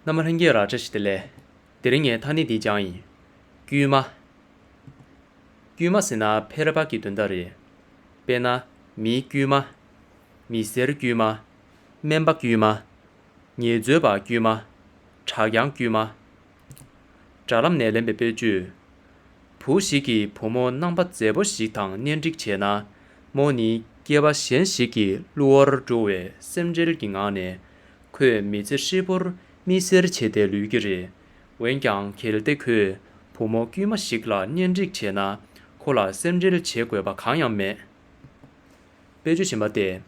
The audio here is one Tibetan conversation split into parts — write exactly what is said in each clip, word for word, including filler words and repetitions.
རྣམ་པ་ལྷན་རྒྱས་ལ་བཀྲ་ཤིས་བདེ་ལེགས། དེ་རིང་ངས་ཐ་སྙད་འདི་སྦྱངས་ཡིན། དཀྱུས་མ། དཀྱུས་མ་ཟེར་ན་ཕལ་པ་གི་དོན་དག་རེད། དཔེར་ན། མིའི་དཀྱུས་མ། མི་སེར་དཀྱུས་མ། སྨན་པ་དཀྱུས་མ། ངལ་རྩོལ་བ་དཀྱུས་མ། དྲ་རྐྱང་དཀྱུས་མ། དྲ་ལམ་ནས་ལེན་པའི་དཔེ་བརྗོད། བུ་ཞིག་གིས་བུ་མོ་རྣམ་པ་མཛེས་པོ་ཞིག་དང་གཉེན་སྒྲིག་བྱས་ན། མོ་ནི་སྐྱེས་པ་གཞན་ཞིག་གི་བསླུ་བར་འགྲོ་བའི་སེམས་ཁྲལ་གྱི་ངང་ནས། ཁོས་མི་ཚེ་ཧྲིལ་པོར་མི་སེར་བྱས་ཏེ་ལུས་ཀྱི་རེད། འོན་ཀྱང་གལ་ཏེ་ཁོས་བུ་མོ་དཀྱུས་མ་ཞིག་ལ་གཉེན་སྒྲིག་བྱས་ན། ཁོ་ལ་སེམས་ཁྲལ་བྱེད་དགོས་པ་གང་ཡང་མེད། དཔེ་བརྗོད་གཞན་པ་སྟེ།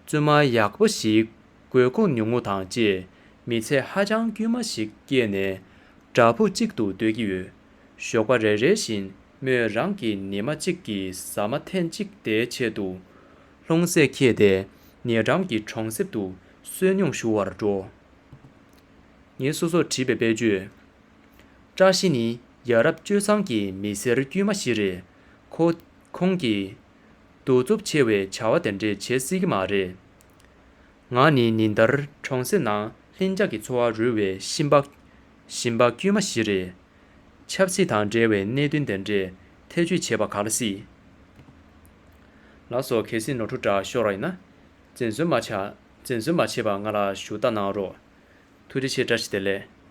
བཙུན་མ་ཡག་པོ་ཞིག་དགོས་མཁོ་ཉུང་ངུ་དང་བཅས་མི་ཚེ་ཧ་ཅང་དཀྱུས་མ་ཞིག་སྐྱེལ་ནས་བྲག་ཕུག་གཅིག་ཏུ་སྡོད་ཀྱི་ཡོད། ཞོགས་པ་རེ་རེ་བཞིན་མོས་རང་གི་ཉི་མ་གཅིག་གི་ཟ་མ་ཐེངས་གཅིག་དེའི་ཆེད་དུ་ལྷུང་བཟེད་འཁྱེར་ཏེ་ཉེ་འགྲམ་གྱི་གྲོང་གསེབ་ཏུ་བསོད་སྙོམས་ཞུ་བར་འགྲོ། ངས་སོ་སོར་བྲིས་པའི་དཔེ་བརྗོད། བཀྲ་ཤིས་ནི་ཡ་རབས་སྤྱོད་བཟང་གི་མི་སེར་དཀྱུས་མ་ཞིག་རེད། ཁོ། ཁོང་གིས་གདུག་རྩུབ་ཆེ་བའི་བྱ་བ་དེ་འདྲས་བྱེད་སྲིད་ཀྱི་མ་རེད། ང་ནི་ཉིན་ལྟར་གྲོང་གསེབ་ནང་ལྷིང་འཇགས་ཀྱི་འཚོ་བ་རོལ་བའི་ཞིང་པ། ཞིང་པ་དཀྱུས་མ་ཞིག་རེད། ཆབ་སྲིད་དང་འབྲེལ་བའི་གནད་དོན་དེ་འདྲས་ཐེ་བྱུས་བྱེད་པ་ག་ལ་སྲིད། ལགས་སོ། གལ་སྲིད་ནོར་འཁྲུལ་འདྲ་ཤོར་བ་ཡིན་ན། འཛེམ་ཟོན་མ་བྱ། འཛེམ་ཟོན་མ་བྱེད་པར་ང་ལ་ཞུ་དག་གནང་རོགས། ཐུགས་རྗེ་ཆེ། བཀྲ་ཤིས་བདེ་ལེགས།